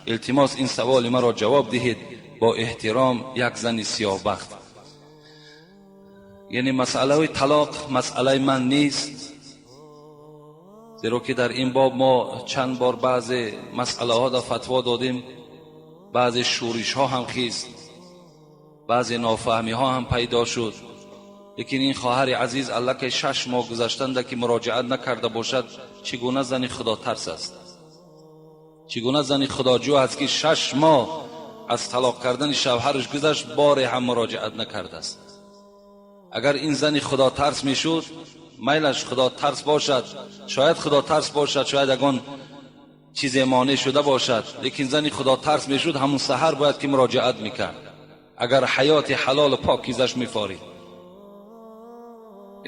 Илтимос, ин саволи маро ҷавоб диҳед. Бо эҳтиром, як зани сиёҳбахт. Яъне масъалаи талоқ масъалаи ман нест, зеро ки дар ин боб мо чанд бор баъзе масъалаҳо дар фатво додем, баъзе шӯришҳо ҳам хист, баъзе нофаҳмиҳо ҳам пайдо шуд. Лекин ин хоҳари азиз аллакай 6 моҳ гузаштанда ки муроҷиат накарда бошад, чӣ гуна зани худотарс аст, чӣ гуна зани худоҷӯ аст, ки 6 моҳ аз талоқ кардани шавҳараш гузашт, боре ҳам муроҷиат накардааст? Агар ин зани худотарс мешуд, майлаш худотарс бошад, шояд худотарс бошад, шояд ягон чизе монеъ шуда бошад, лекин зани худотарс мешуд, ҳамун саҳар бояд ки муроҷиат мекард, агар ҳаёти ҳалолу покизаш мефорид.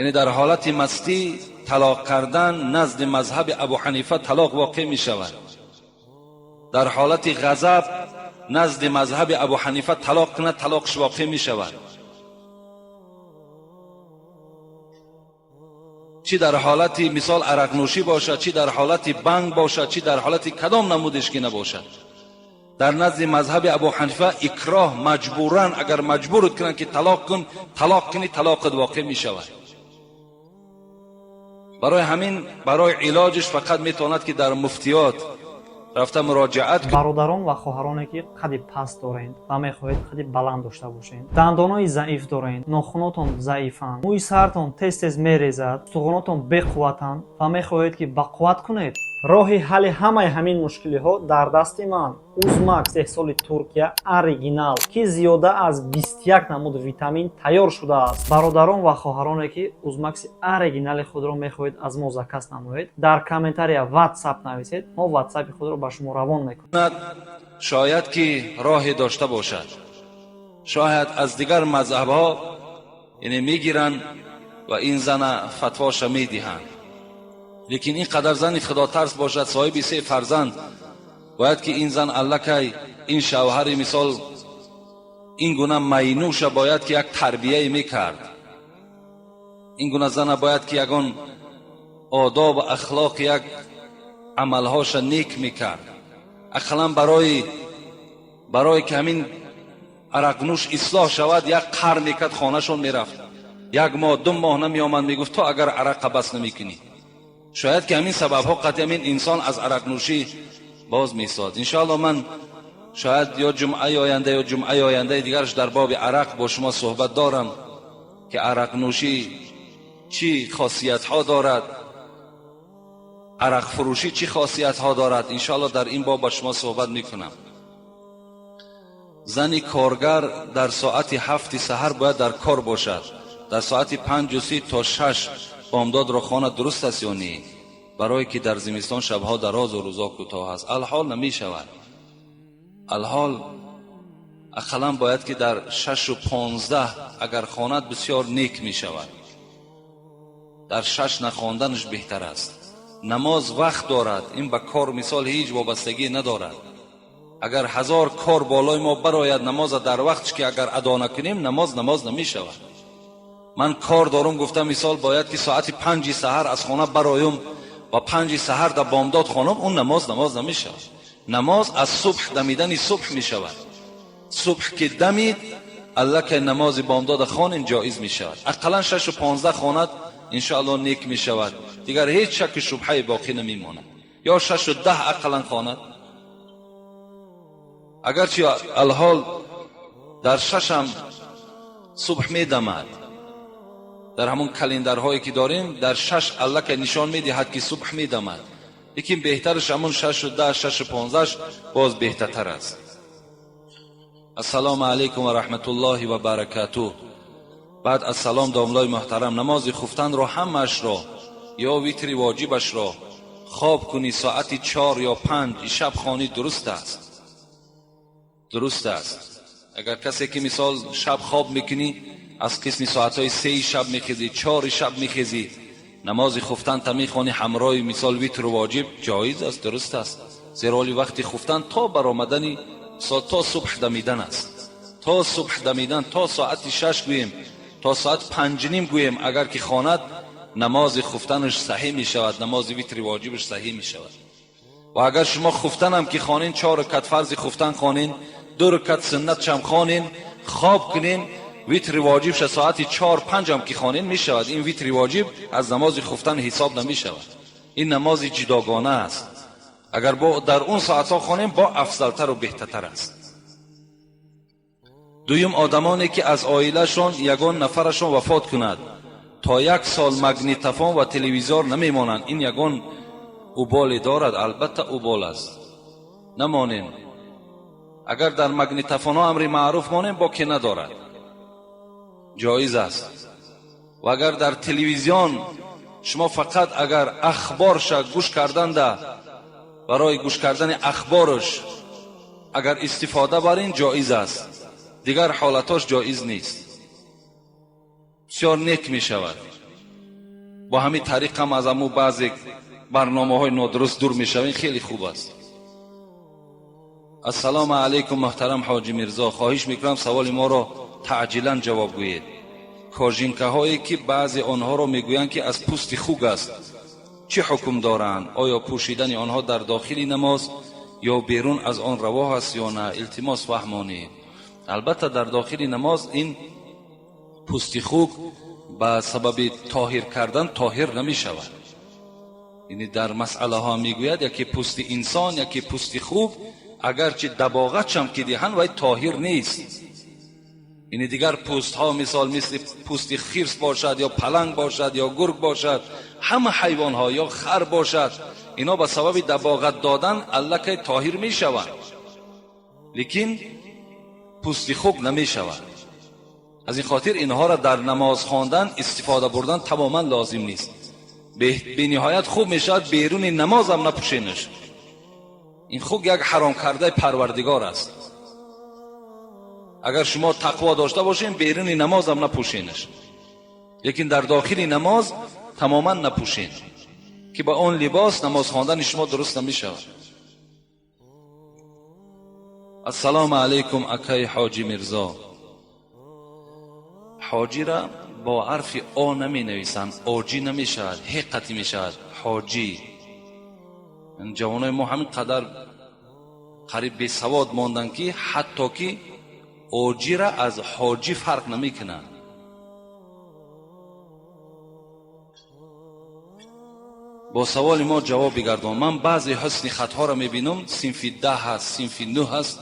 Яъне дар ҳолати мастӣ талоқ кардан назди мазҳаби Абу Ҳанифа талоқ воқеъ мешавад. Дар ҳолати ғазаб назди мазҳаби Абу Ҳанифа талоқ кунад, талоқш воқеъ мешавад. Чӣ дар ҳолати мисол арақнӯшӣ бошад, чӣ дар ҳолати банг бошад, чӣ дар ҳолати кадом намудеш ки набошад, дар назди мазҳаби Абу Ҳанифа икроҳ, маҷбуран агар маҷбурат кунанд ки талоқ кун, талоқ кунӣ, талоқат воқеъ мешавад. Барои ҳамин, барои илоҷиш фақат метавонад ки дар муфтиёт рафта муроҷиат. Бародарон ва хоҳароне, ки қади паст доред ва мехоҳед қади баланд дошта бошед, дандонои заиф доред, нохунотон заифанд, мӯи сартон тез тез мерезад, устухонотон беқувватанд ва мехоҳед, ки бақувват кунед, роҳи ҳалли ҳамаи ҳамин мушкилиҳо дар дасти ман: Узмакс, истеҳсоли Туркия, оригинал, ки зиёда аз 21 намуд витамин тайёр шудааст. Бародарон ва хоҳароне, ки Узмакси оригинали худро мехоҳед аз мо заказ намоед, дар комментария «Ватсап» нависед, мо ватсапи худро ба шумо равон мекунем. Шояд ки роҳе дошта бошад, шояд аз дигар мазҳабҳо яъне мегиранд ва ин зана фатвоша медиҳанд. Лекин ин қадар зани худотарс бошад, соҳиби се фарзанд, бояд ки ин зан аллакай ин шавҳари мисол ин гуна майнӯша бояд ки як тарбияе мекард. Ин гуна зана бояд ки ягон одобу ахлоқ, як амалҳоша нек мекард, ақаллан барое ки ҳамин арақнӯш ислоҳ шавад. Як қар мекард, хонашон мерафт, як моҳ, 2 моҳ намеомад, мегуфт: «То агар арақа бас намекунӣ». Шояд ки ҳамин сабабҳо қатъи ҳамин инсон аз арақнӯшӣ боз месоз. Иншоалло, ман шояд ё ҷумъаи оянда, ё ҷумъаи ояндаи дигараш дар боби арақ бо шумо суҳбат дорам, ки арақнӯшӣ чӣ хосиятҳо дорад, арақфурӯшӣ чӣ хосиятҳо дорад. Иншоалло, дар ин боб ба шумо суҳбат мекунам. Зани коргар дар соати 7-и саҳар бояд дар кор бошад, дар соати 5:30 то 6 бомдодро хонад, дуруст аст ё не? Барое ки дар зимистон шабҳо дарозу рӯзо кӯтоҳ аст. Алҳол намешавад. Алҳол ақаллан бояд ки дар 6:15 агар хонад, бисёр нек мешавад. Дар 6 нахонданаш беҳтар аст. Намоз вақт дорад, ин ба кор мисол ҳеҷ вобастагӣ надорад. Агар ҳазор кор болои мо барояд, намоза дар вақтш ки агар адо накунем, намоз намоз намешавад. Ман кор дорум гуфта, мисол, бояд ки соати 5-и саҳар аз хона бароюм ва 5-и саҳар дар бомдод хонам, он намоз намоз намешавад. Намоз аз субҳ, дамидани субҳ мешавад. Субҳ ки дамид, аллакай намози бомдода хонем, ҷоиз мешавад. Ақаллан 6:15 хонад, иншоалло, нек мешавад, дигар ҳеҷ шакку шубҳае боқӣ намемонад. Ё 6:10 ақаллан хонад. Агарчи алҳол дар 6-ам субҳ медамад, дар ҳамон календарҳое ки дорем, дар 6 аллакай нишон медиҳад, ки субҳ медамад, лекин беҳтараш ҳамон 6:10, 6:15-аш боз беҳтартар аст. Ассалому алайкум ва раҳматуллоҳи ва баракатуҳ. Баъд аз салом, домлои муҳтарам, намози хуфтанро ҳамаашро ё витри воҷибашро хоб кунӣ, соати 4 ё 5 шаб хонӣ, дуруст аст? Дуруст аст. Агар касе ки мисол шаб хоб мекунӣ, аз қисми соатҳои 3-и шаб мехезӣ, 4-и шаб мехезӣ, намози хуфтанта мехонӣ ҳамроҳи мисол витру воҷиб, ҷоиз аст, дуруст аст. Зеро оли вақти хуфтан то баромадани то субҳ дамидан аст. То субҳ дамидан, то соати 6 гӯем, то соат 5:30 гӯем, агар ки хонад, намози хуфтанаш саҳӣ мешавад, намози витри воҷибаш саҳӣ мешавад. Ва агар шумо хуфтанам ки хонин, 4 ракат фарзи хуфтан хонин, 2 ракат суннатшам хонин, хоб кунин, витри воҷибша соати 4-5 ҳам ки хонин мешавад. Ин витри воҷиб аз намози хуфтан ҳисоб намешавад. Ин намози ҷудогона аст. Агар дар он соатҳо хонем, бо афзалтару беҳтартар аст. Дуюм, одамоне ки аз оилашон ягон нафарашон вафот кунад, то 1 сол магнитофон ва телевизор намемонанд. Ин ягон уболе дорад? Албатта убол аст. Намонем. Агар дар магнитофонҳо амри маъруф монем, боке надорад, ҷоиз аст. Ва агар дар телевизион шумо фақат агар ахборша гӯш карданда, барои гӯш кардани ахборш агар истифода барин, ҷоиз аст. Дигар ҳолатош ҷоиз нест. Бисёр нек мешавад. Бо ҳамин тариқ ҳам аз аму баъзе барномаҳои нодуруст дур мешавем, хеле хуб аст. Ассалому алайкум, муҳтарам ҳоҷи Мирзо, хоҳиш мекунам саволи моро таъҷилан ҷавоб гӯед. Кожинкаҳое ки баъзе онҳоро мегӯянд ки аз пӯсти хук аст, чӣ ҳукм доранд? Оё пӯшидани онҳо дар дохили намоз ё берун аз он раво аст ё на? Илтимос фаҳмонед. Албатта дар дохили намоз ин пӯсти хук ба сабаби тоҳир кардан тоҳир намешавад. Яъне дар масъалаҳо мегӯяд яке пӯсти инсон, яке пӯсти хук, агарчи дабоғатшам ки диҳанд, вай тоҳир нест. Яъне дигар пӯстҳо, мисол мисли пӯсти хирс бошад ё паланг бошад ё гург бошад, ҳама ҳайвонҳо ё хар бошад, ино ба сабаби дабоғат додан аллакай тоҳир мешаванд, лекин пӯсти хук намешавад. Аз ин хотир инҳоро дар намоз хондан истифода бурдан тамоман лозим нест. Бениҳоят хуб мешавад беруни намозам напӯшенаш. Ин хук як ҳаром кардаи парвардигор аст. Агар шумо тақво дошта бошем, беруни намозам напӯшенаш, лекин дар дохили намоз тамоман напӯшен, ки ба он либос намоз хондани шумо дуруст намешавад. Ассалому алайкум, акаи ҳоҷи Мирзо. Ҳоҷира бо ҳарфи о наменависанд, оҷӣ намешавад, ҳе қатӣ мешавад. Ҳоҷӣ. Ҷавонои мо ҳамин қадар қариб бесавод монданд, ки ҳатто ки оҷира аз ҳоҷӣ фарқ намекунанд. Бо саволи мо ҷавоб бигардон. Ман баъзе ҳусни хатҳоро мебинам, синфи 10 ҳаст, синфи 9 ҳаст,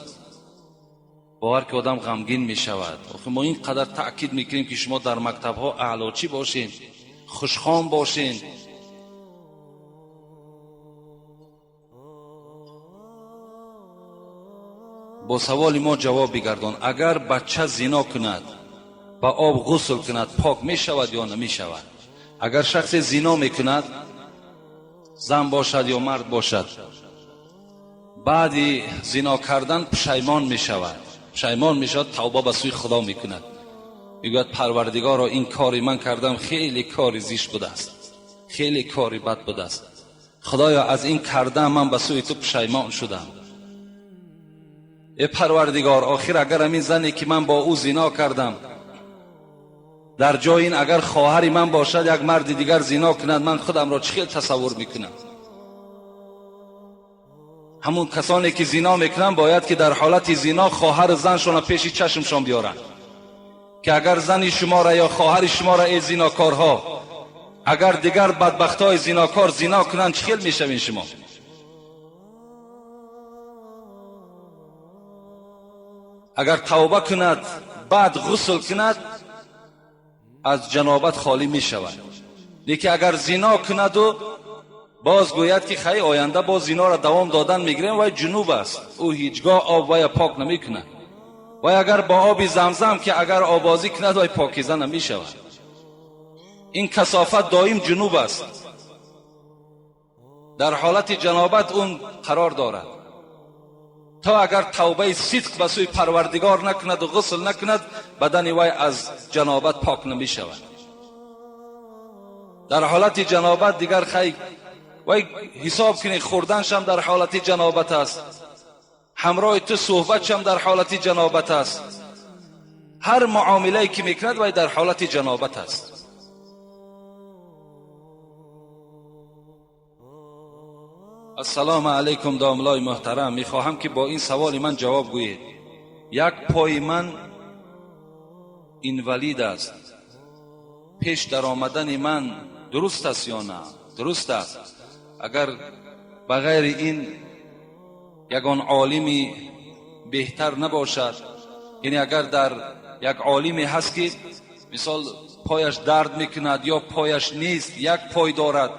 бовар ки одам ғамгин мешавад. Охи мо ин қадар таъкид мекунем, ки шумо дар мактабҳо аълочӣ бошен, хушхон бошен. Бо саволи мо ҷавоб бигардон. Агар бача зино кунад, ба об ғусл кунад, пок мешавад ё намешавад? Агар шахсе зино мекунад, зан бошад ё мард бошад, баъди зино кардан пушаймон мешавад, пушаймон мешавад, тавба ба сӯи Худо мекунад, мегӯяд: Парвардигоро, ин кори ман кардам хеле кори зишт будааст, хеле кори бад будааст, Худоё, аз ин кардам ман ба сӯи ту пушаймон шудам. Э Парвардигор, охир агар ҳамин зане ки ман бо ӯ зино кардам, дар ҷои ин агар хоҳари ман бошад, як марди дигар зино кунад, ман худамро чӣ хел тасаввур мекунам? Ҳамун касоне ки зино мекунанд, бояд ки дар ҳолати зино хоҳару заншонро пеши чашмшон биёранд, ки агар зани шуморо ё хоҳари шуморо, эй зинокорҳо, агар дигар бадбахтҳои зинокор зино кунанд, чӣ хел мешавед шумо? Агар тавба кунад, баъд ғусл кунад, аз ҷанобат холӣ мешавад. Лекин агар зино кунаду боз гӯяд ки хай, оянда боз зиноро давом додан мегирем, вай ҷунуб аст, ӯ ҳеҷгоҳ об вая пок намекунад. Вай агар бо оби замзам ки агар обозӣ кунад, вай покиза намешавад. Ин касофат доим ҷунуб аст, дар ҳолати ҷанобат он қарор дорад. То агар тавбаи сидқ ба сӯи Парвардигор накунаду ғусл накунад, бадани вай аз ҷанобат пок намешавад. Дар ҳолати ҷанобат дигар хай вай ҳисоб кунед, хӯрданшам дар ҳолати ҷанобат аст, ҳамроҳи ту суҳбатшам дар ҳолати ҷанобат аст, ҳар муомилае ки мекунад, вай дар ҳолати ҷанобат аст. Ассалому алайкум, домлои муҳтарам. Мехоҳам, ки бо ин саволи ман ҷавоб гӯед. Як пои ман инвалид аст. Пеш даромадани ман дуруст аст ё на? Дуруст аст. Агар ба ғайри ин ягон олими беҳтар набошад, яъне агар дар як олиме ҳаст, ки мисол пояш дард мекунад ё пояш нест, як пой дорад,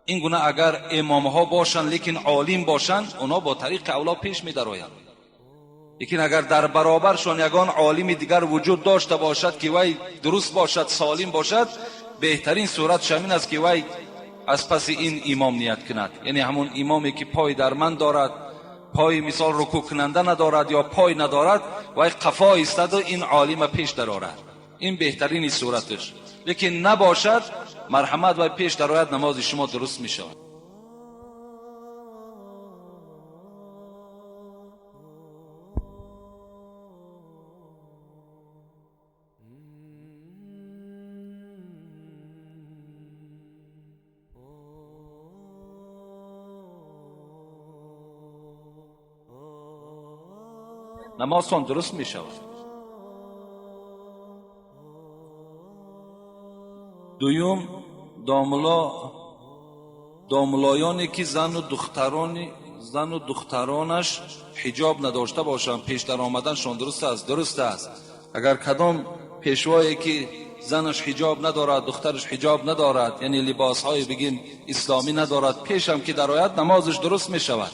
ин гуна агар имомҳо бошанд, лекин олим бошанд, онҳо бо тариқи авло пеш медароянд. Лекин агар дар баробаршон ягон олими дигар вуҷуд дошта бошад, ки вай дуруст бошад, солим бошад, беҳтарин суратш ҳамин аст, ки вай аз паси ин имом ният кунад. Яъне ҳамон имоме, ки пой дарманд дорад, пой мисол рукӯъкунанда надорад ё пой надорад, вай қафо истаду ин олима пеш дарорад. Ин беҳтарини сураташ. Лекин набошад, марҳамат, вай пеш дарояд, намози шумо дуруст мешавад. Намозтон дуруст мешавад. Дуюм, домлоёне, ки зану духтаронаш ҳиҷоб надошта бошанд, пеш даромаданшон дуруст аст? Дуруст аст. Агар кадом пешвое, ки занаш ҳиҷоб надорад, духтараш ҳиҷоб надорад, яъне либосҳои бигем исломӣ надорад, пешам ки дарояд, намозаш дуруст мешавад.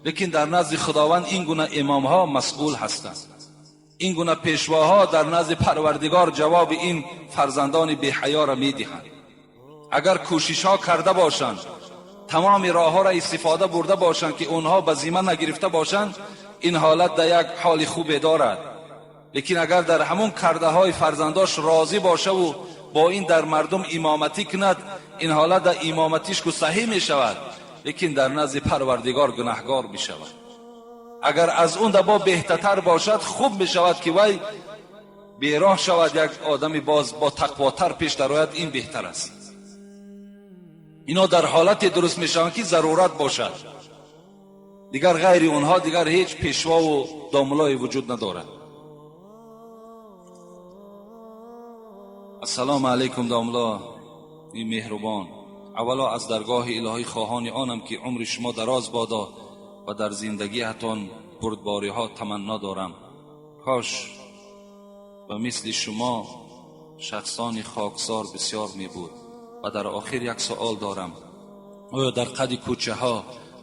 Лекин дар назди Худованд ин гуна имомҳо масъул ҳастанд. Ин гуна пешвоҳо дар назди Парвардигор ҷавоби ин фарзандони беҳаёро медиҳанд. Агар кӯшишҳо карда бошанд, тамоми роҳҳоро истифода бурда бошанд, ки онҳо ба зимма нагирифта бошанд, ин ҳолат дар як ҳоли хубе дорад. Лекин агар дар ҳамон кардаҳои фарзандош розӣ бошаву бо ин дар мардум имоматӣ кунад, ин ҳолат дар имоматиш ку саҳеҳ мешавад, лекин дар назди Парвардигор гунаҳгор мешавад. Агар аз он дабо беҳтартар бошад, хуб мешавад, ки вай бероҳ шавад, як одами боз бо тақвотар пеш дарояд, ин беҳтар аст. Ино дар ҳолате дуруст мешаванд, ки зарурат бошад. Дигар ғайри онҳо дигар ҳеҷ пешвову домлое вуҷуд надорад. Ассалому алайкум, домло и меҳрубон. Аввало аз даргоҳи илоҳӣ хоҳони онам, ки умри шумо дароз бодо ва дар зиндагиатон бурдбориҳо таманно дорам. Кош ба мисли шумо шахсони хоксор бисёр мебуд. Ва дар охир як суол дорам. Оё дар қади кӯчаҳо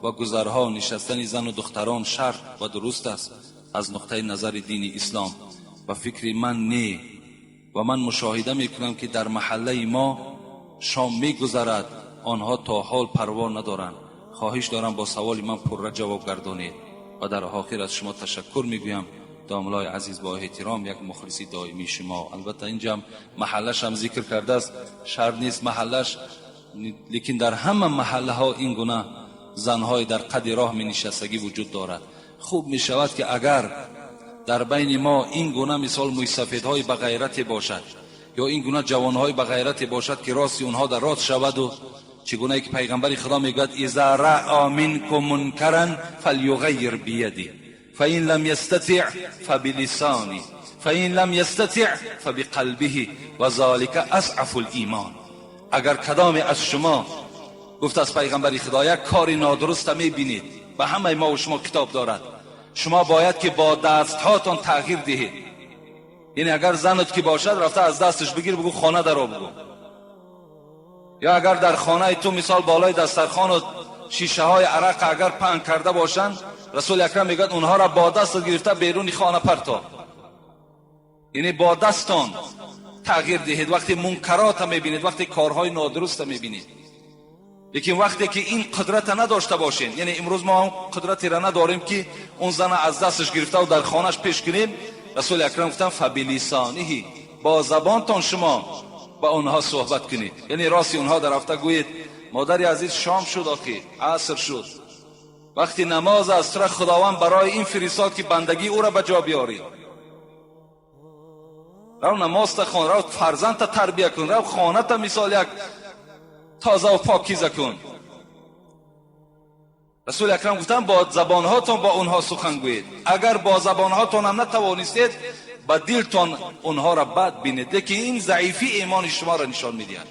ва гузарҳо нишастани зану духтарон шарт ва дуруст аст аз нуқтаи назари дини ислом? Ба фикри ман, не. Ва ман мушоҳида мекунам, ки дар маҳаллаи мо шом мегузарад, онҳо то ҳол парво надоранд. Хоҳиш дорам, бо саволи ман пурра ҷавоб гардонед ва дар охир аз шумо ташаккур мегӯям, домлои азиз. Бо эҳтиром, як мухлиси доимии шумо. Албатта, инҷам маҳаллашам зикр кардааст, шарт нест маҳаллаш, лекин дар ҳама маҳаллаҳо ин гуна занҳои дар қади роҳ менишастагӣ вуҷуд дорад. Хуб мешавад, ки агар дар байни мо ин гуна мисол мӯйсафедҳои ба ғайрате бошад ё ин гуна ҷавонҳои ба ғайрате бошад, ки рости онҳо дар рост шаваду чӣ гунае ки пайғамбари Худо мегӯяд: «Иза раъа минкум мункаран фалюғайир бияди, фаин лам ястатиъ фабилисани, фаин лам ястатиъ фабиқалбиҳи, ва золика азъафу лимон». Агар кадоме аз шумо, гуфт аз пайғамбари Худо, як кори нодуруста мебинед, ба ҳамаи мо шумо китоб дорад, шумо бояд ки бо дастҳотон тағйир диҳед. Яъне агар занат ки бошад, рафта аз дасташ бигир, бигӯ хона даро, бигӯ. Ё агар дар хонаи ту мисол болои дастархону шишаҳои арақ агар паҳн карда бошанд, Расули Акрам мегӯяд, онҳоро бо дастат гирифта беруни хона парто. Яъне бо дастон тағйир диҳед вақте мункарота мебинед, вақте корҳои нодуруста мебинед. Лекин вақте ки ин қудрата надошта бошем, яъне имрӯз мо он қудратеро надорем, ки он зана аз дасташ гирифтаву дар хонаш пеш кунем, Расули Акрам гуфтанд: «Фабилисониҳи», бо забонтон шумо ба онҳо суҳбат кунед. Яъне рости онҳо дар рафта гӯед: «Модари азиз, шом шуд, охи аср шуд, вақти намоз аст, тура Худованд барои ин фиристод, ки бандагии ӯро ба ҷо биёрӣ. Рав намозта хон, рав фарзандта тарбия кун, рав хоната мисол як тозаву покиза кун». Расули Акрам гуфтанд, бо забонҳотон бо онҳо сухан гӯед. Агар бо забонҳотон ҳам натавонистед, ба дилтон онҳоро бад бинед. Лекин ин заифи имони шуморо нишон медиҳад.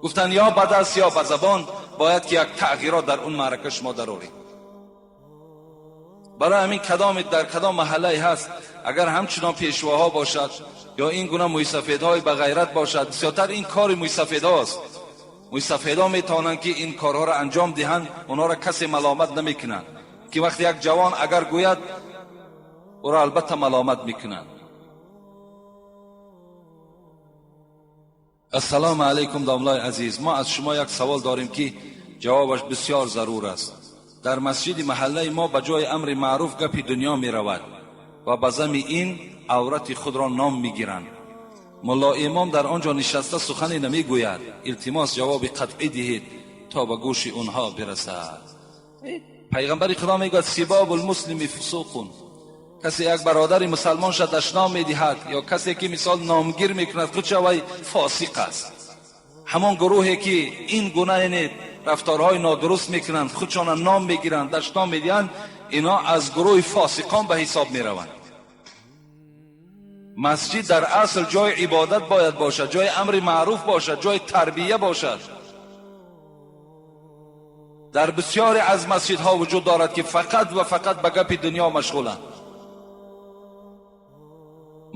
Гуфтанд, ё ба даст ё ба забон бояд ки як тағйирот дар он маърака шумо дароред. Барои ҳамин кадоме дар кадом маҳаллае ҳаст, агар ҳамчунон пешвоҳо бошад ё ин гуна мӯйсафедҳои ба ғайрат бошад, бисёртар ин кори мӯйсафедҳост. Мӯйсафедҳо метавонанд ки ин корҳоро анҷом диҳанд, онҳоро касе маломат намекунанд. Ки вақте як ҷавон агар гӯяд, ӯро албатта маломат мекунанд. Ассалому алайкум, домлаи азиз. Мо аз шумо як савол дорем ки ҷавобаш бисёр зарур аст. Дар масҷиди маҳаллаи мо ба ҷои амри маъруф гапи дунё меравад ва ба зами ин аврати худро ном мегиранд. Мулло имом дар он ҷо нишаста сухане намегӯяд. Илтимос ҷавоби қатъӣ диҳед то ба гӯши онҳо бирасад. Пайғамбари Худо мегӯяд, сибобул муслими фусуқун. Касе як бародари мусалмонша дашном медиҳад ё касе ки мисол номгир мекунад, худша вай фосиқ аст. Ҳамон гурӯҳе ки ин гуна рафторҳои нодуруст мекунанд, худшона ном мегиранд, дашном медиҳанд, инҳо аз гурӯҳи фосиқон ба ҳисоб мераванд. Масҷид дар асл ҷои ибодат бояд бошад, ҷои амри маъруф бошад, ҷои тарбия бошад. Дар бисёре аз масҷидҳо вуҷуд дорад ки фақат ва фақат ба гапи дунё машғуланд.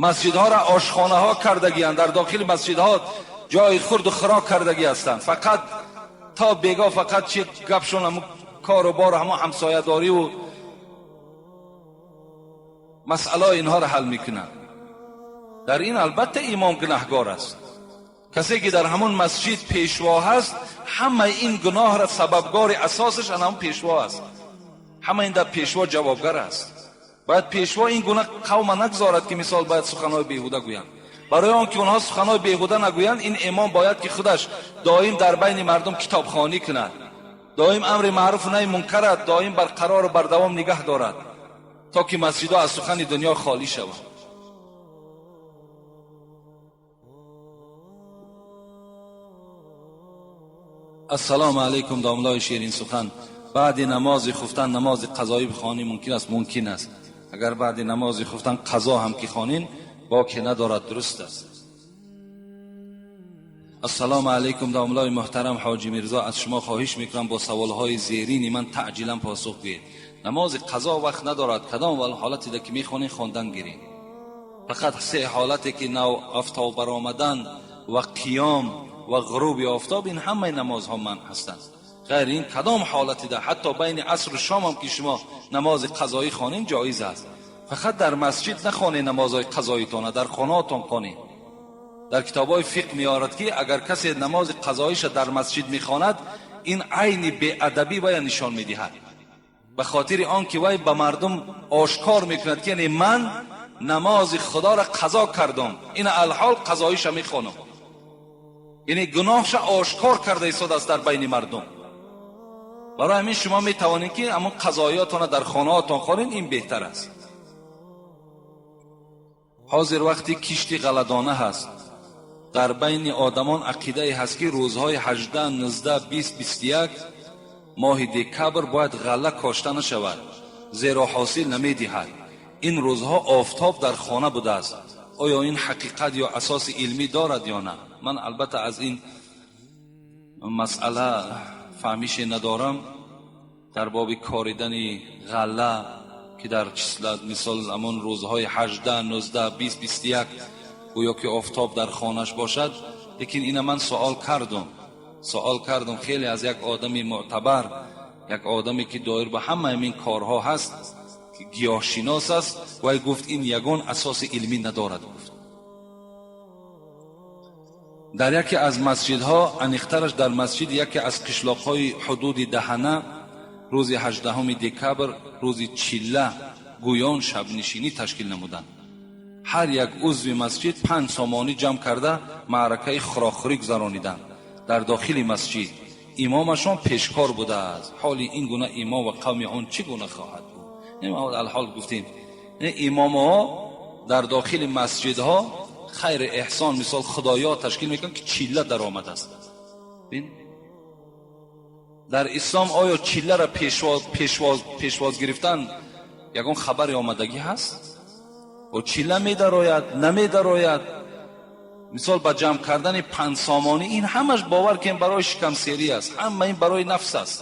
Масҷидҳоро ошхонаҳо кардагианд, дар дохили масҷидҳо ҷои хурду хӯрок кардагӣ ҳастанд. Фақат то бегоҳ фақат чи гапшон, ҳамун кору бор, ҳамун ҳамсоядориву масъалаи инҳоро ҳал мекунанд. Дар ин албатта имом гунаҳгор аст. Касе ки дар ҳамун масҷид пешво ҳаст, ҳамаи ин гуноҳро сабабгори асосаш ан ҳамун пешво аст. Ҳама ин дар пешво ҷавобгар аст. Бояд пешво ин гуна қавма нагзорад ки мисол бояд суханҳои беҳуда гӯянд. Барои он ки онҳо суханҳои беҳуда нагӯянд, ин имом бояд ки худаш доим дар байни мардум китобхонӣ кунад, доим амри маъруфу наҳи мункарат доим барқарору бардавом нигаҳ дорад, то ки масҷидҳо аз сухани дунё холӣ шаванд. Ассалому алайкум, домлои ширин сухан. Баъди намози хуфтан намози қазоӣ бихонӣ мумкин аст? Мумкин аст. Агар баъди намози хуфтан қазо ҳам ки хонин, боке надорад, дуруст аст. Ассалому алайкум, домлои муҳтарам ҳоҷи Мирзо. Аз шумо хоҳиш мекунам бо саволҳои зерини ман таъҷилан посух гӯед. Намози қазо вақт надорад, кадом ҳолатида ки мехонед хондан гиред. Фақат се ҳолате ки нав офтоб баромадан ва қиём ва ғуруби офтоб, ин ҳамаи намозҳо манъ ҳастанд. Ғайр ин кадом ҳолатида ҳатто байни асру шом ҳам ки шумо намози қазоӣ хонед ҷоиз аст. Фақат дар масҷид нахонед намозҳои қазоитона, дар хонаотон хонед. Дар китобҳои фиқҳ меорад ки агар касе намози қазоиша дар масҷид мехонад, ин айни беадабӣ вая нишон медиҳад. Ба хотири он ки вай ба мардум ошкор мекунад ки яъне ман намози худоро қазо кардам, ин алҳол қазоиша мехонам, яъне гуноҳша ошкор карда истодааст дар байни мардум. Барои ҳамин шумо метавонед ки ҳамон қазоиётонро дар хонаотон хонед, ин беҳтар аст. Ҳозир вақти кишти ғалладона ҳаст. Дар байни одамон ақидае ҳаст ки рӯзҳои 18, 19, 20, 21 моҳи декабр бояд ғалла кошта нашавад, зеро ҳосил намедиҳад. Ин рӯзҳо офтоб дар хона будааст. Оё ин ҳақиқат ё асоси илмӣ дорад ё на? Ман албатта аз ин масъала фаҳмише надорам дар боби коридани ғалла ки дар числа мисол ҳамон рӯзҳои 18, 19, 20, 21 гӯё ки офтоб дар хонаш бошад. Лекин ина ман суол кардам хеле аз як одами мӯътабар, як одаме ки доир ба ҳамаи ин корҳо ҳаст, ки гиёҳшинос аст, вай гуфт ин ягон асоси илмӣ надорад. Гуфт дар яке аз масҷидҳо, аниқтараш дар масҷиди яке аз қишлоқҳои ҳудуди Даҳана, рӯзи 18 декабр, рӯзи чилла, гӯён шабнишинӣ ташкил намуданд. Ҳар як узви масҷид 5 сомонӣ ҷамъ карда маъракаи хӯрокхӯрӣ гузарониданд дар дохили масҷид. Имомашон пешкор будааст. Ҳоли ин гуна имом ва қавми он чӣ гуна хоҳад буд? Алҳол гуфтем, имомҳо дар дохили масҷидҳо хайр эҳсон мисол худоё ташкил мекунанд ки чилла даромадааст. Дар ислом оё чилларо пешвоз гирифтан ягон хабари омадагӣ ҳаст? О чилла медарояд, намедарояд? Мисол ба ҷамъ кардани панҷсомонӣ, ин ҳамаш бовар кунем барои шикамсерӣ аст, ҳама ин барои нафс аст.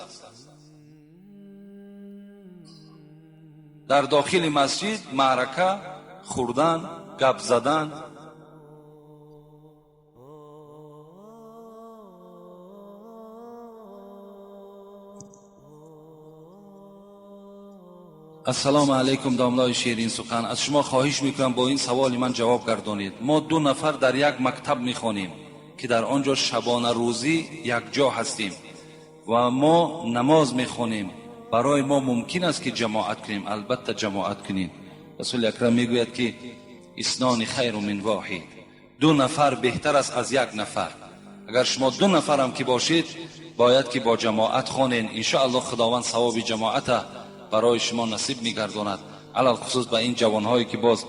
Дар дохили масҷид маърака, хӯрдан, гап задан. Ассалому алайкум, домлои ширин сухан. Аз шумо хоҳиш мекунам бо ин саволи ман ҷавоб гардонед. Мо ду нафар дар як мактаб мехонем, ки дар он ҷо шабона рӯзӣ якҷо ҳастем ва мо намоз мехонем. Барои мо мумкин аст ки ҷамоат кунем? Албатта ҷамоат кунем. Расули акрам мегӯяд ки иснони хайру мин воҳид, ду нафар беҳтар аст аз як нафар. Агар шумо ду нафарам ки бошед, бояд ки бо ҷамоат хонед. Иншоаллоҳ худованд савоби ҷамоата барои шумо насиб мегардонад. Алалхусус ба ин ҷавонҳое ки боз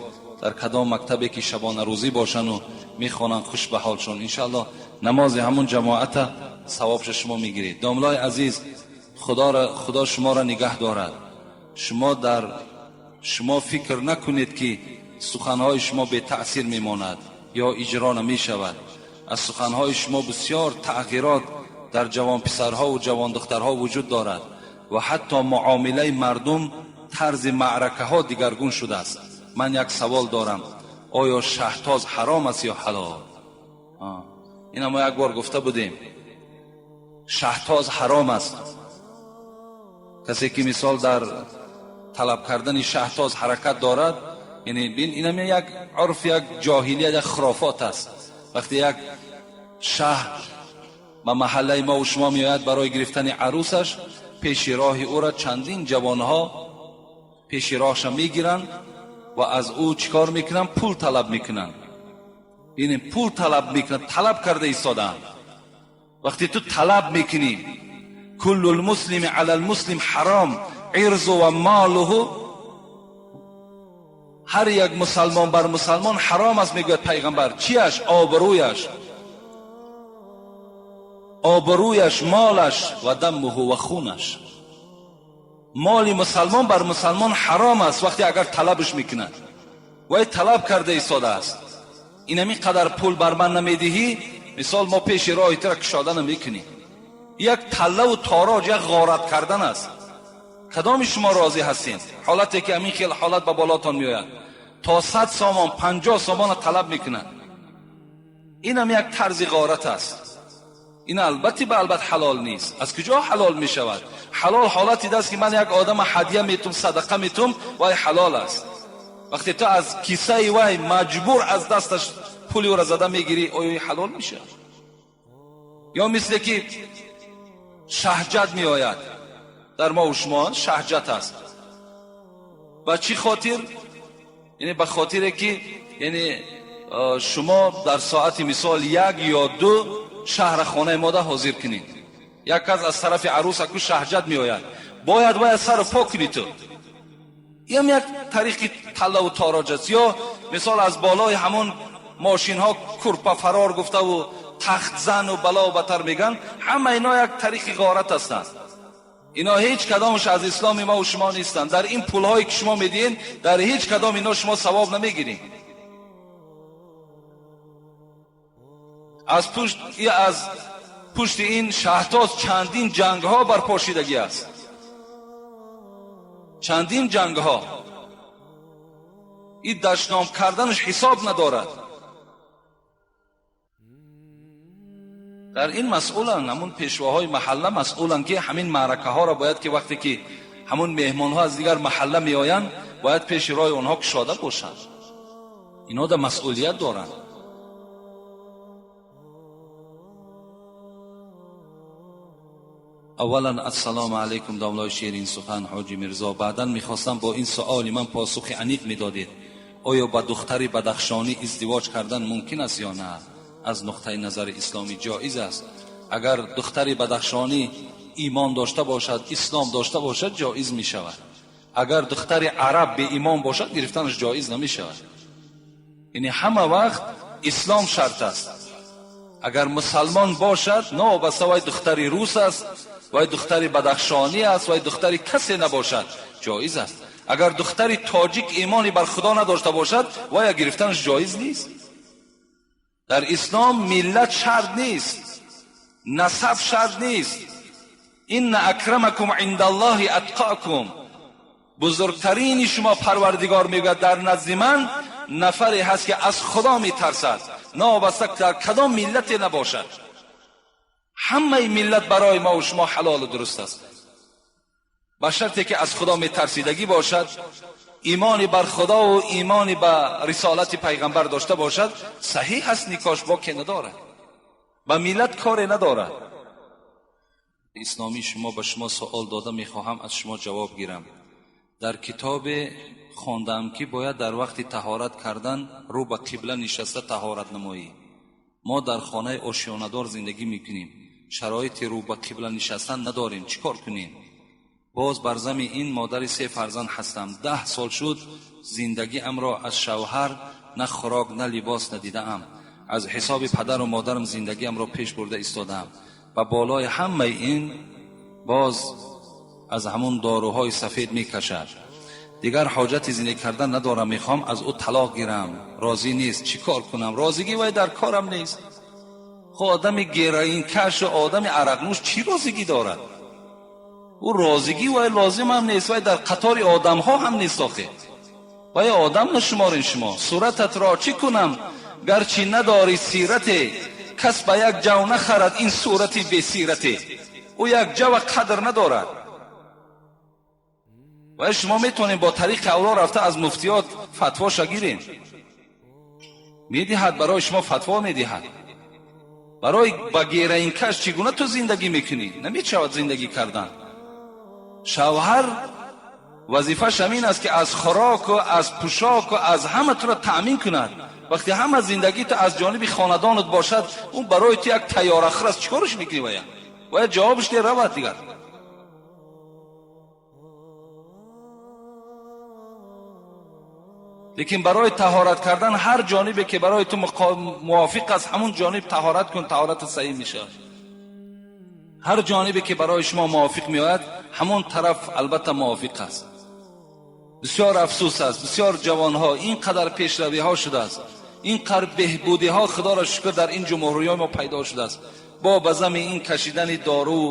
дар кадом мактабе ки шабонарӯзӣ бошану мехонанд, хуш ба ҳолшон. Иншоаллоҳ намози ҳамун ҷамоата савобша шумо мегиред. Домлои азиз, худо шуморо нигаҳ дорад. Шумо фикр накунед ки суханҳои шумо бетаъсир мемонад ё иҷро намешавад. Аз суханҳои шумо бисёр тағйирот дар ҷавонписарҳову ҷавондухтарҳо вуҷуд дорад ва ҳатто муомилаи мардум, тарзи маъракаҳо дигаргун шудааст. Ман як савол дорам: оё шаҳтоз ҳаром аст ё ҳалол? Ина мо як бор гуфта будем, шаҳтоз ҳаром аст. Касе ки мисол дар талаб кардани шаҳтоз ҳаракат дорад, яъне инам як урф, як ҷоҳилият, як хурофот аст. Вақте як шаҳ ба маҳаллаи мо ва шумо меояд барои гирифтани арӯсаш, пеши роҳи ӯро чандин ҷавонҳо пеши роҳша мегиранд ва аз ӯ чӣ кор мекунанд? Пул талаб мекунанд. Яъне пул талаб мекунанд, талаб карда истодаанд. Вақте ту талаб мекунӣ, куллу лмуслими ала лмуслим ҳаром ирзу ва молуҳу, ҳар як мусалмон бар мусалмон ҳаром аст, мегӯяд пайғамбар. Чиаш? Обрӯяш, обрӯяш, молаш ва даммуҳу ва хунаш. Моли мусалмон бар мусалмон ҳаром аст вақте агар талабш мекунад. Вай талаб карда истодааст. Инамин қадар пул бар ман намедиҳӣ, мисол мо пеши роҳи тура кушода намекунем. Як таллаву тороҷ, як ғорат кардан аст. Кадоми шумо розӣ ҳастед? Ҳолате ки ҳамин хел ҳолат ба болотон меояд, то 100 сомон, 50 сомона талаб мекунад. Инам як тарзи ғорат аст. Ин албатта ба албат ҳалол нест. Аз куҷо ҳалол мешавад? Ҳалол ҳолати аст ки ман як одама ҳадя метум, садақа метум, вай ҳалол аст. Вақте ту аз кисаи вай маҷбур аз дасташ пули ӯро зада мегирӣ, оё ҳалол мешавад? Ё мисле ки шаҳҷат меояд, дар мо ва шумо шаҳҷат аст. Ба чӣ хотир? Яъне ба хотире ки яъне шумо дар соати мисол 1 ё 2 шаҳра хонаи мода ҳозир кунед. Як кас аз тарафи арӯс аку шаҳҷат меояд, бояд вай аз сару по кунӣ ту. Ям як тариқи таллаву тороҷ аст. Ё мисол аз болои ҳамон мошинҳо курпа фарор гуфтаву тахтзану балову батар меган, ҳама ино як тариқи ғорат ҳастанд. Ино ҳеҷ кадомаш аз исломи мо ва шумо нестанд. Дар ин пулҳое ки шумо медиҳед, дар ҳеҷ кадом ино шумо савоб намегиред. Аз пушти ин шаҳтоз чандин ҷангҳо барпошидагӣ аст. Чандин ҷангҳо. Ин дашном карданаш ҳисоб надорад. Дар ин масъуланд ҳамун пешвоҳои маҳалла масъуланд ки ҳамин маъракаҳоро бояд ки вақте ки ҳамун меҳмонҳо аз дигар маҳалла меоянд, бояд пеши роҳи онҳо кушода бошанд. Ино да масъулият доранд. Аввалан ассалому алайкум, домлои ширин сухан ҳоҷи Мирзо. Баъдан мехостам бо ин суоли ман посухи аниқ медодед. Оё ба духтари бадахшонӣ издивоҷ кардан мумкин аст ё на? Аз нуқтаи назари исломӣ ҷоиз аст. Агар духтари бадахшонӣ имон дошта бошад, ислом дошта бошад, ҷоиз мешавад. Агар духтари араб беимон бошад, гирифтанаш ҷоиз намешавад. Яъне ҳама вақт ислом шарт аст. Агар мусалмон бошад, новобаста вай духтари рус аст, Вай духтари бадахшонӣ аст, вай духтари касе набошад, ҷоиз аст. Агар духтари тоҷик имони бар худо надошта бошад, вая гирифтанаш ҷоиз нест. Дар ислом миллат шарт нест, насаб шарт нест. Инна акрамакум индаллоҳи атқокум. Бузургтарини шумо парвардигор мегӯяд дар назди ман нафаре ҳаст ки аз худо метарсад, новобаста дар кадом миллате набошад. Ҳамаи миллат барои мо ва шумо ҳалолу дуруст аст, ба шарте ки аз худо метарсидагӣ бошад, имони бар худо ва имони ба рисолати пайғамбар дошта бошад, саҳиҳ аст никош, боке надорад, ба миллат коре надорад. Исломии шумо ба шумо суол дода мехоҳам аз шумо ҷавоб гирам. Дар китобе хондам ки бояд дар вақти таҳорат кардан рӯ ба қибла нишаста таҳорат намоӣ. Мо дар хонаи ошёнадор зиндагӣ мекунем, шароити рӯ ба қибла нишастан надорем, чӣ кор кунем? Боз бар зами ин модари се фарзанд ҳастам. 10 сол шуд зиндагиамро аз шавҳар на хӯрок на либос надидаам. Аз ҳисоби падару модарам зиндагиамро пеш бурда истодаам. Ба болои ҳамаи ин боз аз ҳамон доруҳои сафед мекашад. Дигар ҳоҷати зиндагӣ кардан надорам, мехоҳам аз ӯ талоқ гирам, розӣ нест, чӣ кор кунам? Розигӣ вай дар корам нест. Хо одами героинкашу одами арақнӯш чӣ розигӣ дорад? Ӯ розигӣ вай лозимам нест, вай дар қатори одамҳо ҳам нест. Охе вай одам нашуморин шумо. Сурататро чӣ кунам гарчи надорӣ сирате, кас ба як ҷав нахарад ин сурати бесирате. Ӯ як ҷава қадр надорад. Вай шумо метавонед бо тариқи авло рафта аз муфтиёт фатвоша гирен. Медиҳад барои шумо фатво медиҳад. Барои ба героинкаш чӣ гуна ту зиндагӣ мекунӣ? Намешавад зиндагӣ кардан. Шавҳар вазифааш ҳамин аст ки аз хӯроку аз пӯшоку аз ҳама туро таъмин кунад. Вақте ҳама зиндагӣ ту аз ҷониби хонадонат бошад, ӯ барои ту як тайёрахӯр аст. Чӣ кораш мекунӣ? Вая вая ҷавобаш де равад дигар. Лекин барои таҳорат кардан ҳар ҷонибе ки барои ту мувофиқ аст, ҳамун ҷониб таҳорат кун, таҳорат саҳиҳ мешавад. Ҳар ҷонибе ки барои шумо мувофиқ меояд, ҳамон тараф албатта мувофиқ аст. Бисёр афсӯс аст, бисёр ҷавонҳо ин қадар пешравиҳо шудааст, ин қадар беҳбудиҳо худоро шукр дар ин ҷумҳуриҳои мо пайдо шудааст. Бо ба зами ин кашидани дору,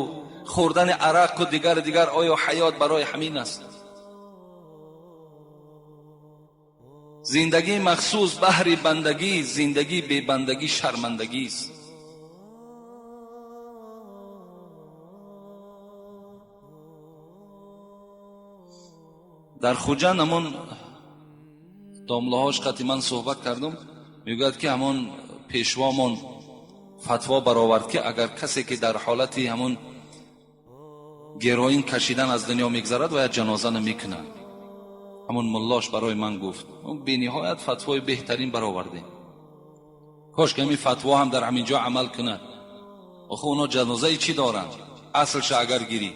хӯрдани арақу дигар дигар, оё ҳаёт барои ҳамин аст? Зиндагии махсус баҳри бандагӣ, зиндагии бебандагӣ шармандагист. Дар Хуҷанд ҳамон домлаҳош қати ман суҳбат кардам, мегӯяд ки ҳамон пешвомон фатво баровард ки агар касе ки дар ҳолати ҳамон героин кашидан аз дунё мегзарад, вая ҷаноза намекунад. Ҳамон муллош барои ман гуфт. Бениҳоят фатвои беҳтарин баровардем. Кош ки ҳамин фатво ҳам дар ҳамин ҷо амал кунад. Охи оно ҷанозаи чӣ доранд? Аслша агар гирӣ,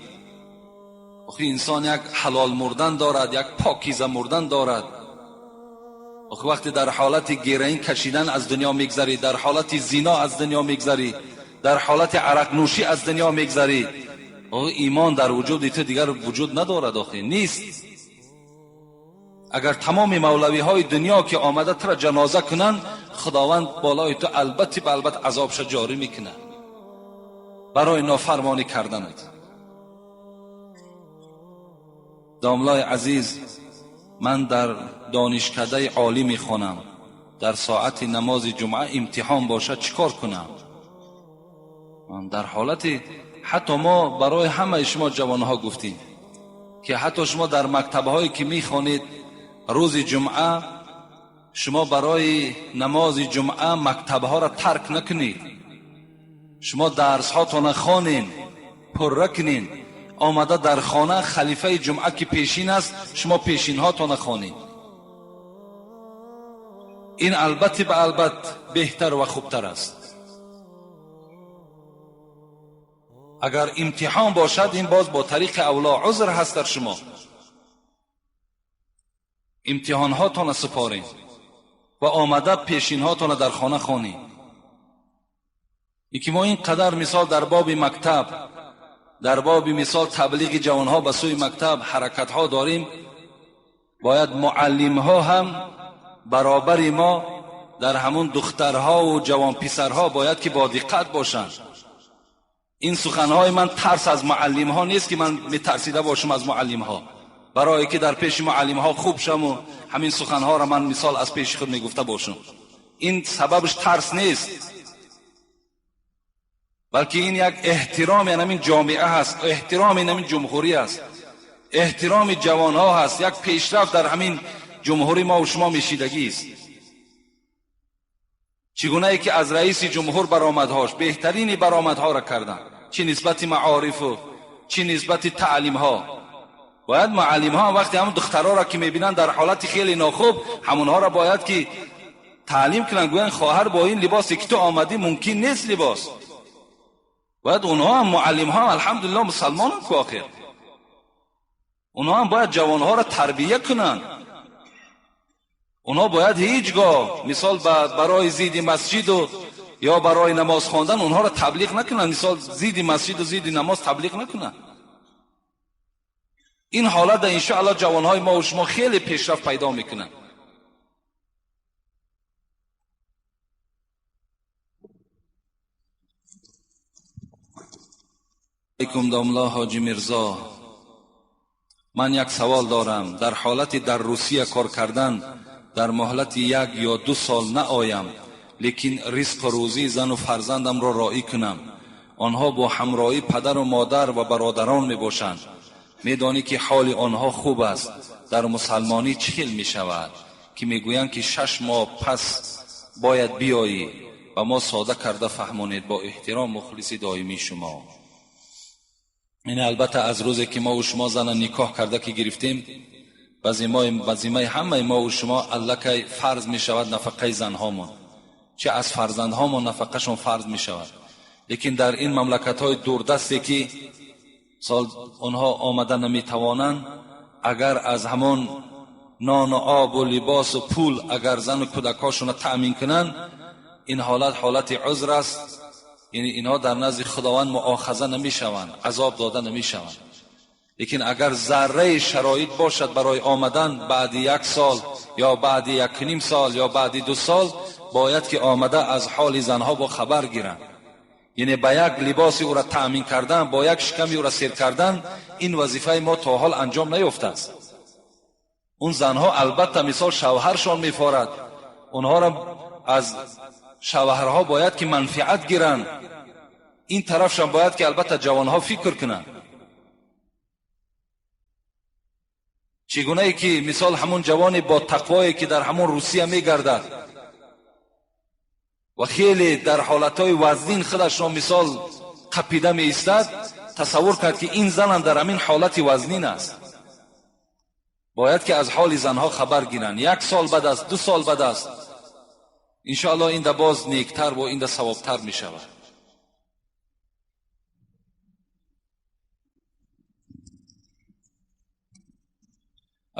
охи инсон як ҳалол мурдан дорад, як покиза мурдан дорад. Охи вақте дар ҳолати героин кашидан аз дунё мегзарӣ, дар ҳолати зино аз дунё мегзарӣ, дар ҳолати арақнӯшӣ аз дунё мегзарӣ, охи имон дар вуҷуди ту дигар вуҷуд надорад, охи нест. Агар тамоми мавлавиҳои дунё ки омада тура ҷаноза кунанд, худованд болои ту албатта ба албатта азобша ҷорӣ мекунад барои нофармонӣ карданат. Домлаи азиз, ман дар донишкадаи олӣ мехонам. Дар соати намози ҷумъа имтиҳон бошад, чӣ кор кунам? Дар ҳолати ҳатто мо барои ҳамаи шумо ҷавонҳо гуфтем ки ҳатто шумо дар мактабҳое ки мехонед, рӯзи ҷумъа шумо барои намози ҷумъа мактабҳоро тарк накунед. Шумо дарсҳотонро хонед, пурра кунед. Омада дар хона халифаи ҷумъа ки пешин аст, шумо пешинҳотонро хонед. Ин албатта ба албат беҳтар ва хубтар аст. Агар имтиҳон бошад, ин боз бо тариқи авло узр ҳаст дар шумо. Имтиҳонҳотонро супоред ва омада пешинҳотонро дар хона хонед. Ин ки мо ин қадар мисол дар боби мактаб, дар боби мисол таблиғи ҷавонҳо ба сӯи мактаб ҳаракатҳо дорем, бояд муаллимҳо ҳам баробари мо дар ҳамун духтарҳо ва ҷавонписарҳо бояд ки бо диққат бошанд. Ин суханҳои ман тарс аз муаллимҳо нест ки ман метарсида бошам аз муаллимҳо, барое ки дар пеши муаллимҳо хуб шаму ҳамин суханҳоро ман мисол аз пеши худ мегуфта бошам. Ин сабабаш тарс нест, балки ин як эҳтироми ҳамин ҷомеа ҳаст, эҳтироми ҳамин ҷумҳурӣ аст, эҳтироми ҷавонҳо ҳаст, як пешрафт дар ҳамин ҷумҳурӣ мо ва шумо мешидагист. Чӣ гунае ки аз раиси ҷумҳур баромадҳош беҳтарини баромадҳоро карданд, чӣ нисбати маорифу чӣ нисбати таълимҳо. Бояд муаллимҳо вақте ҳамон духтарҳоро ки мебинанд дар ҳолати хеле нохуб, ҳамонҳоро бояд ки таълим кунанд, гӯянд хоҳар бо ин либосе ки ту омадӣ мумкин нест либос. Бояд онҳо ҳам муаллимҳо алҳамдулиллоҳ мусалмонанд ку охир, онҳо ҳам бояд ҷавонҳоро тарбия кунанд. Онҳо бояд ҳеҷ гоҳ мисол барои зидди масҷиду ё барои намоз хондан онҳоро таблиғ накунанд, мисол зидди масҷиду зидди намоз таблиғ накунанд. Ин ҳолат иншоаллоҳ ҷавонҳои мо ва шумо хеле пешрафт пайдо мекунанд. Алайкум домла Ҳоҷи Мирзо, ман як савол дорам. Дар ҳолати дар Русия кор кардан дар муҳлати 1 ё 2 сол наоям, лекин ризқу рӯзии зану фарзандамро роӣ кунам. Онҳо бо ҳамроҳии падару модар ва бародарон мебошанд. Медонӣ ки ҳоли онҳо хуб аст. Дар мусалмонӣ чӣ хел мешавад ки мегӯянд ки 6 моҳ пас бояд биёӣ? Ба мо сода карда фаҳмонед. Бо эҳтиром, мухлиси доимии шумо. Ин албатта аз рӯзе ки мо ва шумо зана никоҳ карда ки гирифтем, ба зиммаи ҳамаи мо ва шумо аллакай фарз мешавад нафақаи занҳомон, чӣ аз фарзандҳомон нафақашон фарз мешавад. Лекин дар ин мамлакатҳои дурдасте ки сол онҳо омада наметавонанд, агар аз ҳамон нону обу либосу пул агар зану кӯдакҳошонро таъмин кунанд, ин ҳолат ҳолати узр аст. Яъне инҳо дар назди Худованд муохаза намешаванд, азоб дода намешаванд. Лекин агар зарраи шароит бошад барои омадан баъди 1 сол ё баъди 1.5 сол ё баъди 2 сол, бояд ки омада аз ҳоли занҳо бо хабар гиранд. Яъне ба як либоси ӯро таъмин кардан, бо як шиками ӯро сер кардан, ин вазифаи мо то ҳол анҷом наёфтааст. Он занҳо албатта мисол шавҳаршон мефорад, онҳоро аз шавҳарҳо бояд ки манфиат гиранд. Ин тарафшон бояд ки албатта ҷавонҳо фикр кунанд. Чӣ гунае ки мисол ҳамон ҷавоне бо тақвое ки дар ҳамон Русия мегардад ва хеле дар ҳолатҳои вазнин худашро мисол қапида меистад, тасаввур кард ки ин занам дар ҳамин ҳолати вазнин аст. Бояд ки аз ҳоли занҳо хабар гиранд. 1 сол баъд аст, 2 сол баъд аст, иншоаллоҳ инда боз нектар ва инда савобтар мешавад.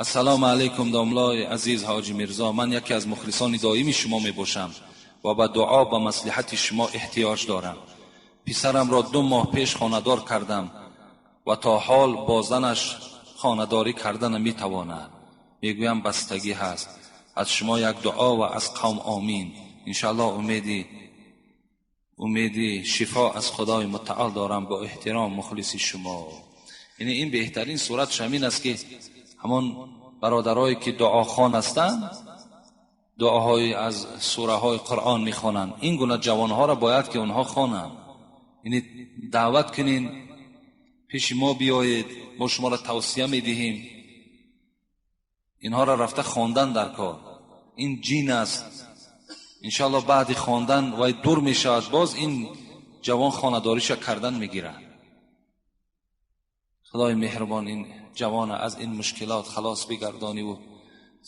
Ассалому алайкум домлои азиз Ҳоҷи Мирзо, ман яке аз мухлисони доимии шумо мебошам ва ба дуо ба маслиҳати шумо эҳтиёҷ дорам. Писарамро 2 моҳ пеш хонадор кардам ва то ҳол бо занаш хонадорӣ карда наметавонад. Мегӯям бастагӣ ҳаст. Аз шумо як дуо ва аз қавм омин. Иншоаллоҳ умеди шифо аз Худои мутаол дорам. Бо эҳтиром, мухлиси шумо. Яъне ин беҳтарин суратш ҳамин аст ки ҳамон бародарое ки дуохон ҳастанд, дуоҳои аз сураҳои Қуръон мехонанд, ин гуна ҷавонҳоро бояд ки онҳо хонанд. Яъне даъват кунин, пеши мо биёед, мо шуморо тавсия медиҳем. Инҳоро рафта хондан дар кор. Ин ҷин аст. Иншоаллоҳ баъди хондан вай дур мешавад, боз ин ҷавон хонадориша кардан мегирад. Худои меҳрубон ин ҷавона аз ин мушкилот халос бигардонӣ ва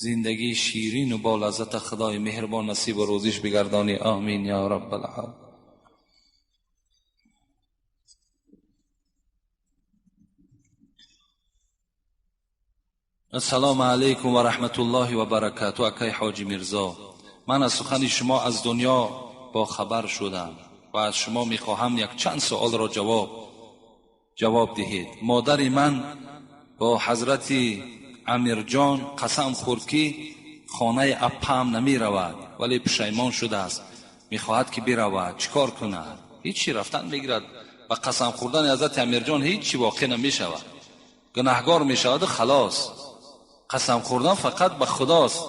зиндагии ширину бо лаззат Худои меҳрубон насибу рӯзиш бигардонӣ. Омин ё раббал оламин. Ассалому алайкум ва раҳматуллоҳи ва баракату. Акай Ҳоҷи Мирзо, ман аз сухани шумо аз дунё бохабар шудам ва аз шумо мехоҳам якчанд суолро ҷавоб. Ҷавоб диҳед. Модари ман бо ҳазрати Амирҷон қасам хӯрд, ки хонаи аппаам намеравад, вале пушаймон шудааст, мехоҳад ки биравад. Чӣ кор кунад? Ҳичи рафтан мегирад. Ба қасам хӯрдани ҳазрати Амирҷон ҳичи воқеъ намешавад, гунаҳгор мешаваду халос. Қасам хӯрдан фақат ба худост.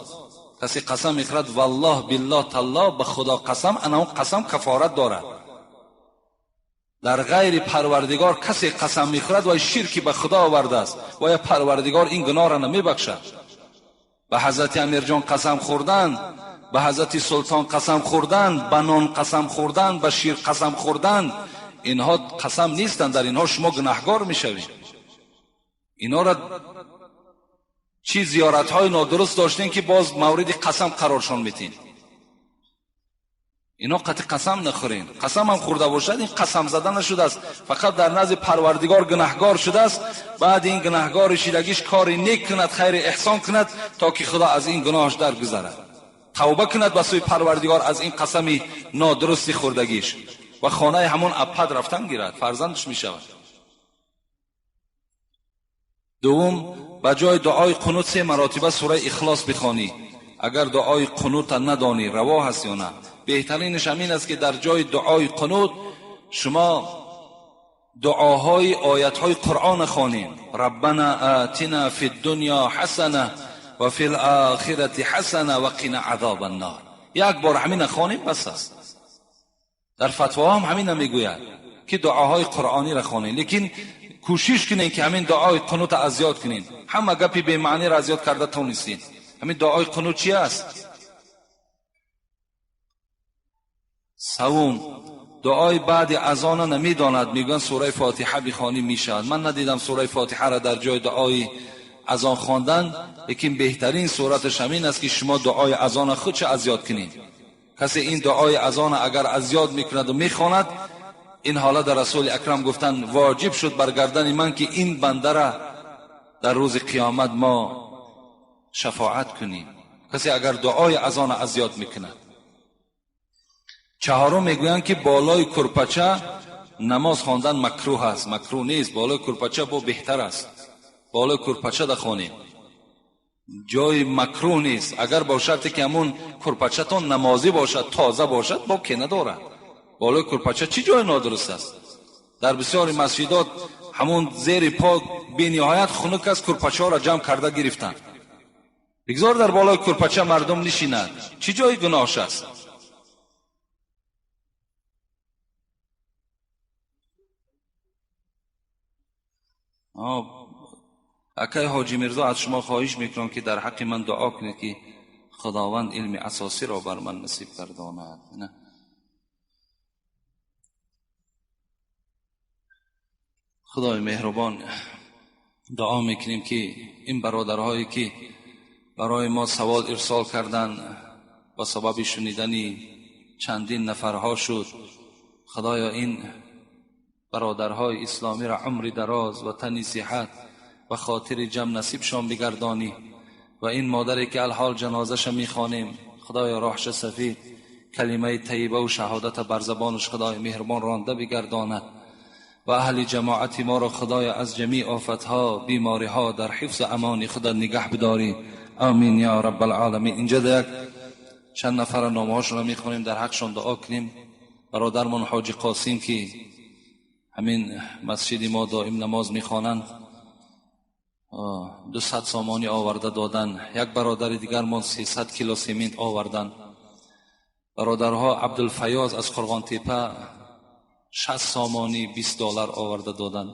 Касе қасам мехӯрад валлоҳ биллоҳ таллоҳ, ба худо қасам, ана он қасам кафорат дорад. Дар ғайри парвардигор касе қасам мехӯрад вай ширки ба худо овардааст, вая парвардигор ин гуноҳро намебахшад. Ба ҳазрати Амирҷон қасам хӯрдан, ба ҳазрати Султон қасам хӯрдан, ба нон қасам хӯрдан, ба шир қасам хӯрдан, инҳо қасам нестанд, дар инҳо шумо гунаҳгор мешавед. Инҳоро чӣ зиёратҳои нодуруст доштем ки боз мавриди қасам қароршон метин. Ино қатъи қасам нахӯрен. Қасам ҳам хӯрда бошад, ин қасам зада нашудааст, фақат дар назди парвардигор гунаҳгор шудааст. Баъд ин гунаҳгори шидагиш кори нек кунад, хайри эҳсон кунад, то ки худо аз ин гуноҳаш даргузарад. Тавба кунад ба сӯи парвардигор аз ин қасами нодурусти хӯрдагиш ва хонаи ҳамон аппад рафтан гирад, фарзандаш мешавад. Дуввум, ба ҷои дуои қунут 3 маротиба сураи Ихлос бихонӣ. Агар дуои қунута надонӣ, раво ҳаст ё на? Беҳтаринаш ҳамин аст, ки дар ҷои дуои қунут шумо дуоҳои оятҳои Қуръона хонед. Раббана атина фи ддунё ҳасана ва фи лохирати ҳасана ва қина азоба ннор. Як бор ҳамина хонем, бас аст. Дар фатвоҳо ҳам ҳамина мегӯяд, ки дуоҳои қуръониро хонед, лекин кӯшиш кунед, ки ҳамин дуои қунута аз ёд кунед. Ҳама гапи бемаъниро аз ёд карда тонистед. Ҳамин дуои қунут чи аст? Савум, дуои баъди азона намедонад, мегӯянд сураи Фотиҳа бихонӣ мешавад. Ман надидам сураи Фотиҳаро дар ҷои дуои азон хондан, лекин беҳтарин сураташ ҳамин аст, ки шумо дуои азона худша аз ёд кунед. Касе ин дуои азона агар аз ёд мекунаду мехонад, ин ҳолат дар Расули Акрам гуфтанд воҷиб шуд бар гардани ман, ки ин бандара дар рӯзи қиёмат мо шафоат кунем. Касе агар дуои азона аз ёд мекунад. Чаҳорум, мегӯянд, ки болои курпача намоз хондан макрӯҳ аст. Макрӯҳ нест, болои курпача бо беҳтар аст. Болои курпача дахонем, ҷои макрӯҳ нест. Агар бо шарте ки ҳамун курпачатон намозӣ бошад, тоза бошад, боке надорад. Болои курпача чӣ ҷои нодуруст аст? Дар бисёри масҷидот ҳамун зери по бениҳоят хунук аст, курпачаҳоро ҷамъ карда гирифтанд. Бигзор дар болои курпача мардум нишинад, чӣ ҷои гуноҳш аст? Акай Ҳоҷи Мирзо, аз шумо хоҳиш мекунам, ки дар ҳаққи ман дуо кунед, ки худованд илми асосиро бар ман насиб гардонад. Худои меҳрубон, дуо мекунем, ки ин бародарҳое ки барои мо савол ирсол карданд, ба сабаби шунидани чандин нафарҳо шуд, худоё ин бародарҳои исломиро умри дароз ва тани сиҳат ва хотири ҷамъ насибшон бигардонӣ. Ва ин модаре ки алҳол ҷанозаша мехонем, худоё роҳша сафид, калимаи таибаву шаҳодата бар забонаш худои меҳрубон ронда бигардонад. Ва аҳли ҷамоати моро худоё аз ҷамеи офатҳо, бемориҳо дар ҳифзу амони худат нигаҳ бидорӣ. Амин ё раббалъоламин. Инҷа як чанд нафара номҳошонро мехонем, дар ҳақшон дуо кунем. Бародармон Ҳоҷи Қосим, ки ҳамин масҷиди мо доим намоз мехонанд, 200 сомонӣ оварда доданд. Як бародари дигармон 300 кило семент оварданд. Бародарҳо Абдулфаёз аз Қурғонтепа 60 сомонӣ $20 оварда доданд.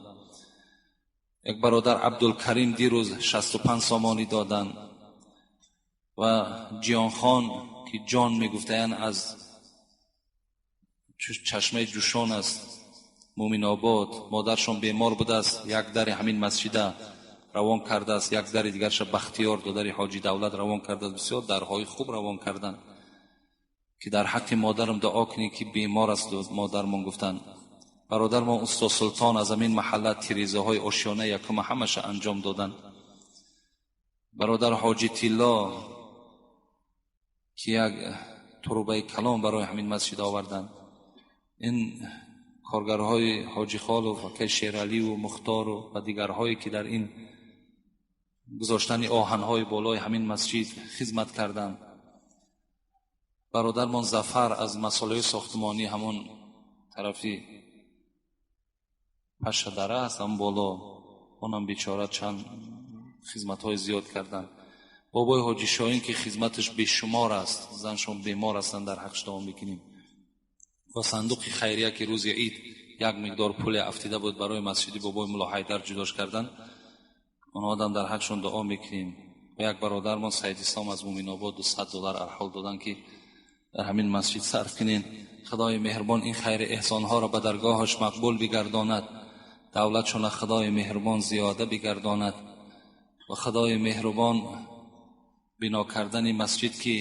Як бародар Абдулкарим дирӯз 65 сомонӣ доданд. Ва Ҷиёнхон, ки ҷон мегуфтаянд, аз чашмаи Ҷӯшон аст, Мӯминобод, модаршон бемор будааст, як дари ҳамин масҷида равон кардааст, як дари дигарша Бахтиёр, додари Ҳоҷи Давлат равон кардааст. Бисёр дарҳои хуб равон карданд, ки дар ҳаққи модарам дуо кунед, ки бемор аст модармон гуфтанд. Бародармон устод Султон аз ҳамин маҳалла тирезаҳои ошёна якума ҳамаша анҷом доданд. Бародар Ҳоҷи Тилло, ки як турбаи калон барои ҳамин масҷид оварданд. Ин Коргарҳои Ҳоҷихолов, акай Шераливу Мухтору ва дигарҳое, ки дар ин гузоштани оҳанҳои болои ҳамин масҷид хизмат карданд. Бародармон Зафар аз масолеҳи сохтмонӣ, ҳамон тарафи Пашшадара аст, ҳамон боло, онам бечора чанд хизматҳои зиёд карданд. Бобои Ҳоҷи Шоҳин, ки хизматаш бешумор аст, заншон бемор ҳастанд, дар ҳақш дуо мекунем. Ва сандуқи хайрия, ки рӯзи ид як миқдор пуле афтида буд, барои масҷиди бобои Мулло Ҳайдар ҷудош карданд, онҳоам дар ҳақшон дуо мекунем. Ва як бародармон Саид Ислом аз Муминобод 200 доллар арҳол доданд, ки дар ҳамин масҷид сарф кунед. Худои меҳрубон ин хайри эҳсонҳоро ба даргоҳаш мақбул бигардонад, давлатшона Худои меҳрубон зиёда бигардонад. Ва Худои меҳрубон бино кардани масҷид, ки